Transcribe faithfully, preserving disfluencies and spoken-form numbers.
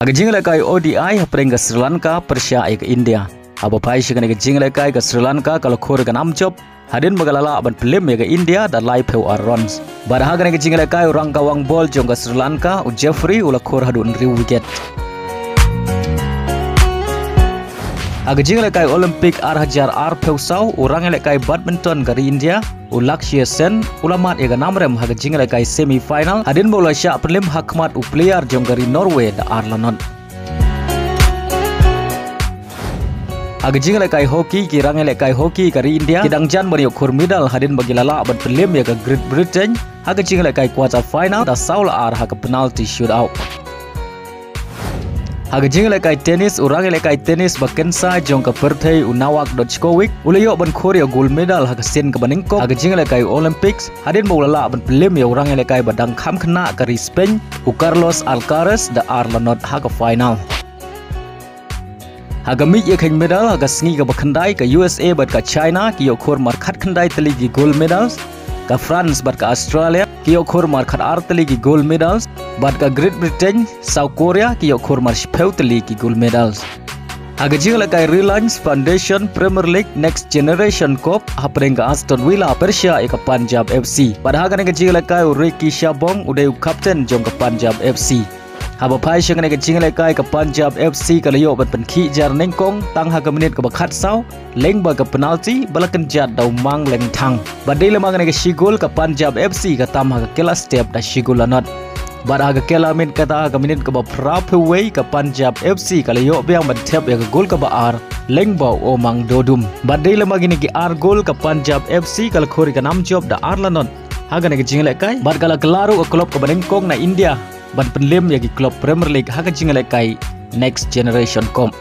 Ha ka jingïalehkai O D I hapdeng ka Sri Lanka pyrshah ïa ka India. Haba phai sha kane ka jingïalehkai ka Sri Lanka ka la khur ïa ka nam jop hadien ba ka la lah ban pynliem ïa ka India da laiphew ar runs. Bad ha kane ka jingïalehkai u rangkawang bol jong ka Sri Lanka u Jeffrey u la khur haduh hynriew wicket. Ha ka jingïalehkai Olympic ar hajar arphew saw u rangïalehkai badminton ka ri India u Lakshya Sen u la mad ïa ka nam rem ha ka jingïalehkai semi final hadien ba u la shah pynliem ha khmat u player jong ka ri Norway da ar la not. Ha ka jingïalehkai hockey ki rangïalehkai hockey ka ri India ki dang jan ban ïoh khur medal hadien ba ki la lah ban pynliem ïa ka Great Britain ha ka jingïalehkai quarter final da saw la ar ha ka penalty shootout. Ha ka jingïalehkai tennis u rangïalehkai tennis ba kynsai jong ka pyrthei u Novak Djokovic u la ïoh ban khur ïa u gold medal ha ka sien kaba nyngkong ha ka jingïalehkai Olympics hadien ba u la lah ban pynliem ïa u rangïalehkai ba dang kham khynnah ka ri Spain u Carlos Alcaraz da ar la not ha ka final. Ha ka miej ïakheiñ medal ha ka sngi kaba khyndai ka U S A bad ka China ki ïoh khur markhatkhyndai tylli ki gold medals. Ka France bad ka Australia ki ïoh khur markhatar tylli ki gold medals. Bad ka Great Britain, South Korea ki ïoh khur marshiphew tylli ki gold medals. Ha ka jingïalehkai Reliance Foundation Premier League Next Generation Cup hapdeng ka Aston Villa pyrshah ïa ka Punjab F C. Bad ha kane ka jingïalehkai u Ricky Shabong u dei u captain jong ka Punjab F C. Haba phai sha kane ka jingïalehkai ka Punjab F C ka la ïoh ban pynkhih jar nyngkong tang ha ka minit kaba khatsaw lyngba ka penalty ba la kynjat da u Mang Lengthang. Bad dei lem ha kane ka shi gol ka Punjab F C ka tam ha ka kela step da shi gol la not. Bad ha ka kela miet kata ha ka minit kaba phraphew wei ka Punjab F C ka la ïoh biang ban thep ïa ka gol kaba ar lyngba u Omang Dodum. Bad dei lem ha kine ki ar gol ka Punjab F C ka la khur ïa ka nam jop da ar la not ha kane ka jingïalehkai. Bad ka la kylla ruh ka club kaba nyngkong na India ban pynliem ïa ki club Premier League ha ka jingïalehkai Next Generation Cup.